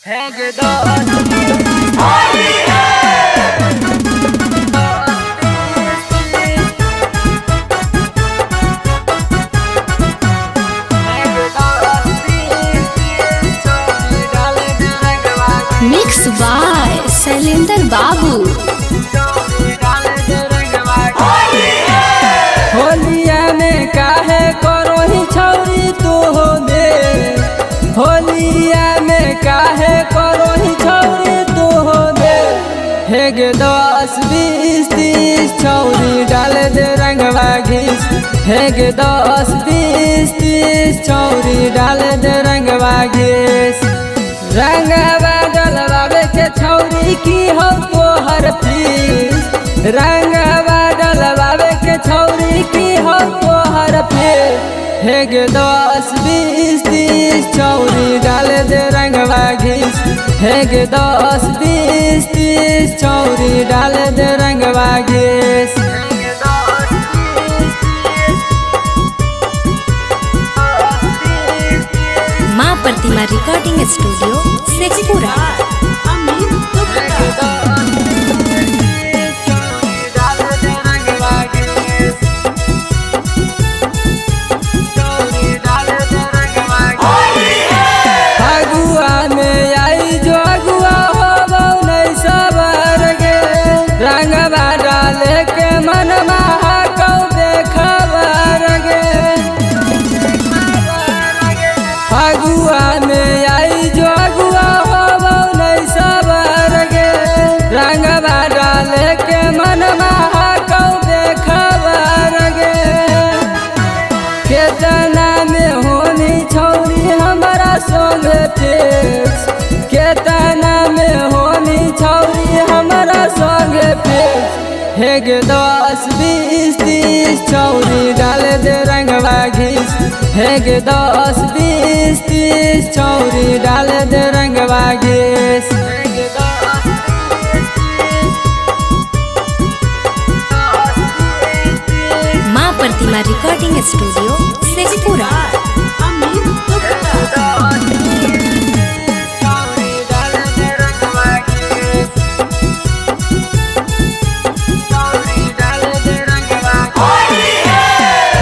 Mix by Shailendra बाबू। होलिया में काहे करो ही छौरी तू हो दे, होलिया में काहे करो ही छौरी तू हो दे। हे गे 10 20 30 छौरी डाल दे रंगवा घीस, हे गे 10 20 30 छौरी डाल दे रंगवा घीस। रंगवा डलवावे के छौरी की हो तोहर फीस, रंगवा डलवावे के छौरी की हो तोहर फीस। हे गे 10 20 30 छौरी डाल दे रंगवा घीस, हे गे 10 20 30 छौरी डाल दे रंगवा घीस। माँ प्रतिमा रिकॉर्डिंग स्टूडियो शेखपुरा। फगुआ में आई जो अगुआ हो नहीं सबर गे, रंगवा डाले के मनमा कौ बेखबर गे। फगुआ में आई जो अगुआ हो नहीं सबर गे, रंगवा डाले के मनमा कौ बेखबर गे। केतना में होनी छौरी हमारा संग फिक्स, केतना में होनी छौरी हमारा संग फिक्स। हे गे 10 20 30 छौरी डाल दे रंगवा घीस, हे गे 10 20 30 छौरी डाल दे रंगवा घीस। माँ प्रतिमा रिकॉर्डिंग स्टूडियो शेखपुरा।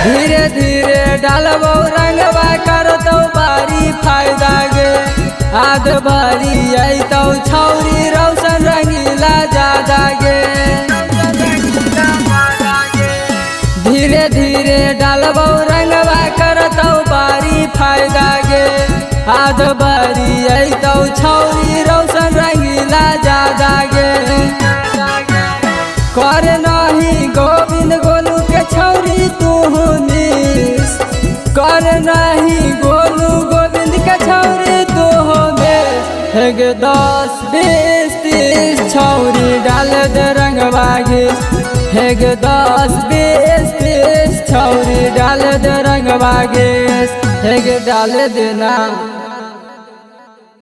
धीरे धीरे डालबो रंगवा करतौ बारी फायदा गे, आध भरी अइतौ छौरी रौशन रंगीला जादा गे। धीरे धीरे डालबो रंगवा करतौ बारी फायदा गे, आध भरी अइतौ छौरी रौशन रंगीला जादा गे। कर नहीं गोविंद गोलू के छौरी तू मिस, कर नहीं गोलू गोविंद के छौरी तू मिस। हे गे 10 20 30 छौरी डाल दे रंगवा घीस, हे गे 10 20 30 छौरी डाल दे रंगवा घीस, हे गे डाल देना।